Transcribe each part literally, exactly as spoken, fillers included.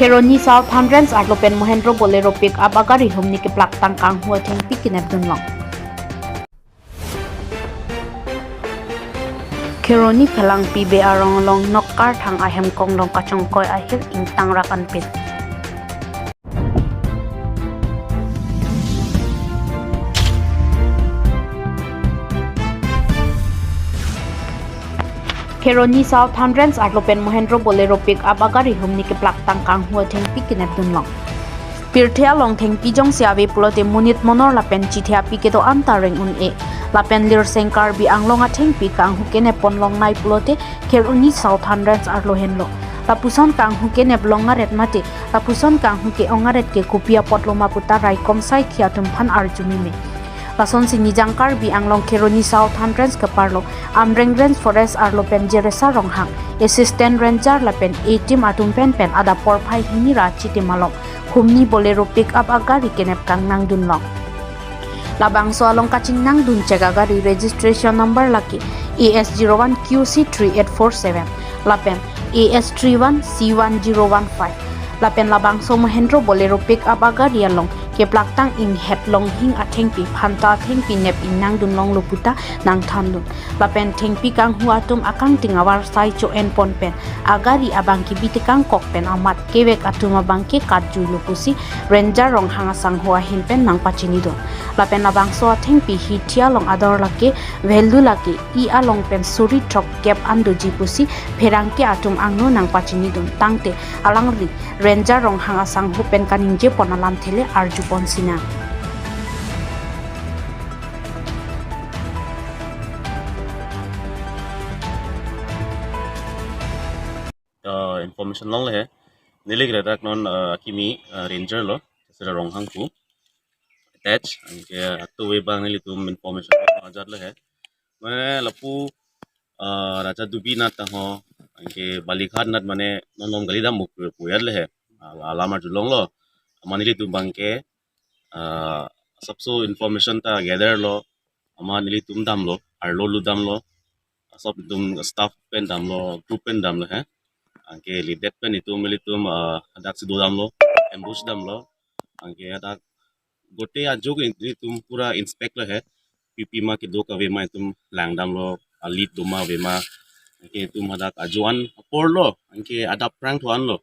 Kheroni Southern Range arlo pen Mahindra Bolero pickup agari humni keplaktang kanghu athengpi kenep dunlong. Kheroni Phelangpi Bey arong along Nokkar Thang ahem konglong kachongkoi ahir ingtangrak anpin. Kheroni Southern Range arlo pen Mahindra Bolero pickup agari humni keplaktang kanghu athengpi kenep dunlong. Pirthe along thengpi jongsi ave pulote monit monor lapen chithe api kedo-an ta reng un-e. Lapen Lirseng Karbi Anglong athengpi kanghu kenep ponlongnei pulote Kheroni Southern Range arlo henlo. Lapuson kanghu kenep longaret mate lapuson kanghu ke-ongaret ke kopi apotlo ma puta raikom saikhi atum aphan arju meme. Lasonsi Nijang Karbi Anglong Kheroni Southern Range keparlo Amreng Range Forest arlo pen Jeresa Ronghang, Assistant Ranger lapen A-team atum pen pen adap porphai hini ra chitim along humni Bolero pickup agari kenep kangnang dunlong. Labangso along kachingnang dunchek agari registration number lake A S zero one Q C three eight four seven lapen A S three one C one zero one five. Lapen labangso Mahindra Bolero pickup agari along keplaktang inghet longhing athengpi phanta athengpi nep ingnang dunlonglo puta nangthandun. Lapen thengpi kanghu atum akangting avarsai cho-en pon pen agari abang kebi tekangkok pen amat kevek atum abang ke katjuilo pusi Ranger Ronghang asangho ahin pen nangpachinidun. Lapen labangso athengpi hithi along ador lake value lake i along pen suri throkkep an doji pusi pherangke atum angno nangpachinidun. Tangte alangli Ranger Ronghang asangho pen kaningje pon alamthe le arju pon sinang. Uh, information longle he. Neli ke dak non, uh, akimi, uh, Ranger lo, Sera Ronghang pu. Attach, anke atu we bang nelitum information ajat le he. Mane lapu, uh, Raja Dubi nat taho, anke Balikhat nat mane non nom gali dam pu, pu yat le he. Ala-, alam arjulonglo. Amat nelitum bang ke, uh, asapso information ta gather lo, amat nelitum damlo, arlo lu damlo, asap itum staff pen damlo, group pen damlo he. Anke lidet pen itum nelitum, uh, hadak si do damlo, ambush damlo, anke hadak gote ajo ke itum pura inspect lo he, pipi ma kedo kave ma itum lang damlo, alit do ma ave ma, anke itum hadak ajo an apor lo, anke adap prang tho an lo.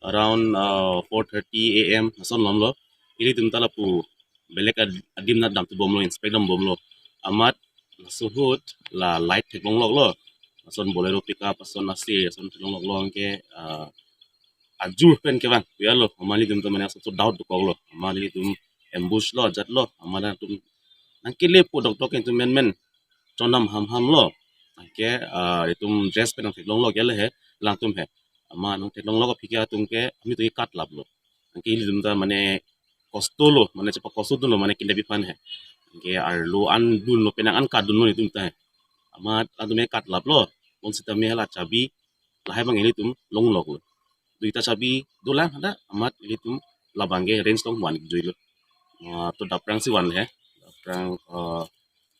Around, uh, four thirty A M ason lom lo. Ilitum ta lapu belek ad-, adim nat damthu bomlo, inspect dam bomlo. Amat suhut la light theklonglok lo. Ason Bolero pickup, ason ase, ason theklonglok lo anke, uh, ajur pen kevang. Pu yat lo, amat nelitum ta mane asapso doubt dokok lo. Amat nelitum ambush lo, ajat lo. Amat nangtum nangkelepo dokdok itum menmen chondam hamham lo. Anke, ah, itum dress pen nangtheklonglok yat le he, langtum he. Amat nangtheklonglok aphi ke atum ke, ami to ikat lap lo. Anke ilitum ta mane kosto lo, mane chepakosto dunlo, mane kinda biphan he. Anke arlo an dunlo, penang an kat dunlo itum ta he. Amat atum ikat lap lo, bonsita me hala chabi, lahai bang ilitum longlok lo. Duita chabi dolang hadak, amat ilitum labang ke range tong van juilo. Ah, to daprang si van he. Daprang, ah,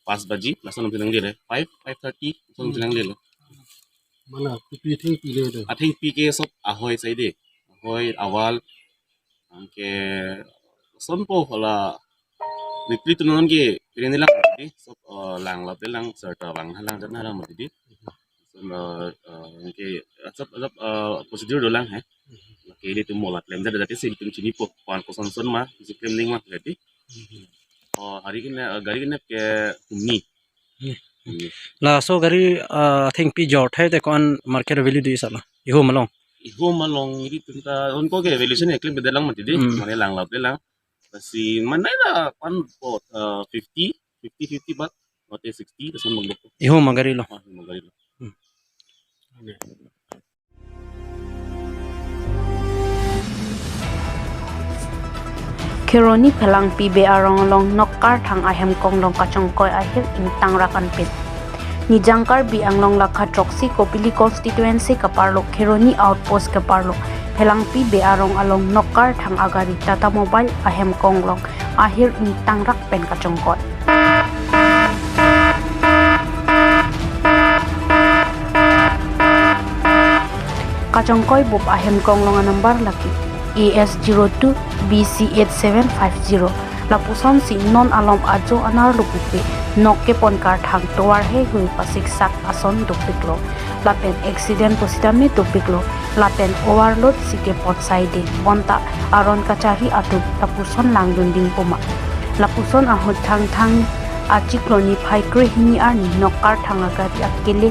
pas baji, lason nangthenang le. Five, five thirty, lason nangthenang le. Mana, kopi thengpi le do? Athengpi ke sob ahoi saide. Ahoi, awal, anke, sonpo hala nitri tunun ke, pirin lang, di, sob, eh, lang lap lang, serta bang halang, jat halang mati di. Sob, eh, eh, anke, sob, sob, eh, procedure dolang he. Anke ilitum molat lem jat jat si ilitum chinipo, kuan koson son ma, si klem ning ma, jadi. Oh, hari kene, eh, gari kene ke humni. Hmm. Humni. Laso gari, eh, thengpi jor thai te ko-an market value do-i sala? Ihum along. Ihum along ilitum ta, unko ke valuation ya klem bedelang mati di, Hmm. mane lang lap lang. Lasi mana la pan pot, eh, fifty, fifty, fifty baht, mate sixty, lason bang bok. Ihum agari lo. Ah, ihum agari lo. Hmm. Kheroni Phelangpi Bey arong along Nokkar Thang ahem konglong kachongkoi ahir ingtangrak anpin. Nijang Karbi Anglong lakha throksi Kopili constituency keparlo Kheroni outpost keparlo Phelangpi Bey arong along Nokkar Thang agari Tata Mobile ahem konglong ahir ingtangrak pen kachongkoi. Kachongkoi bup ahem konglong anumber lake A S zero two B C eight seven five zero. Lapusonsi non alom ajo anerlo pupe nok kepon karthang tovar heihui pasiksak ason dopiklo. Lapen accident pusitame dopiklo. Lapen overload si kepon saide. Bonta aron kachari atum lapuson langdunding poma. Lapuson ahut Thangthang achiklo niphai krehini arni nok karthang agari akele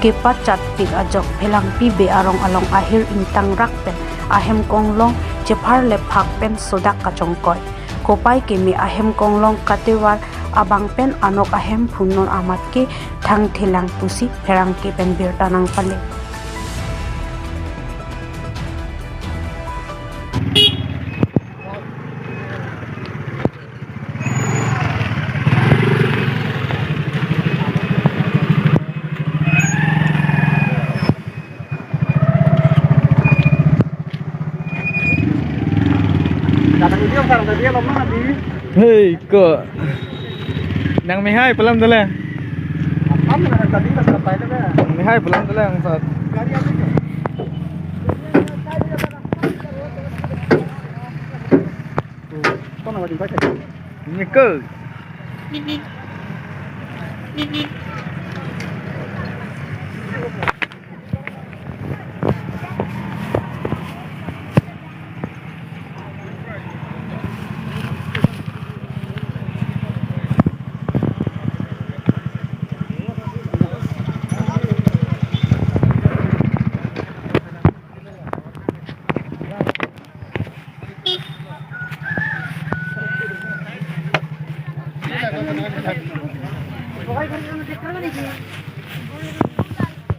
kepachatpik ajok Phelangpi Bey arong along ahir ingtangrak pen ahem konglong chepharlephak pen sodak kachongkoi. Kopai keme ahem konglong katevar abang pen anok ahemphu non amat ke thangthelang pusi pherangke pen birta nangpale. Hei, ko. Nang mehai pelam dole. Nang mehai pelam dole, angsat. Nyekel.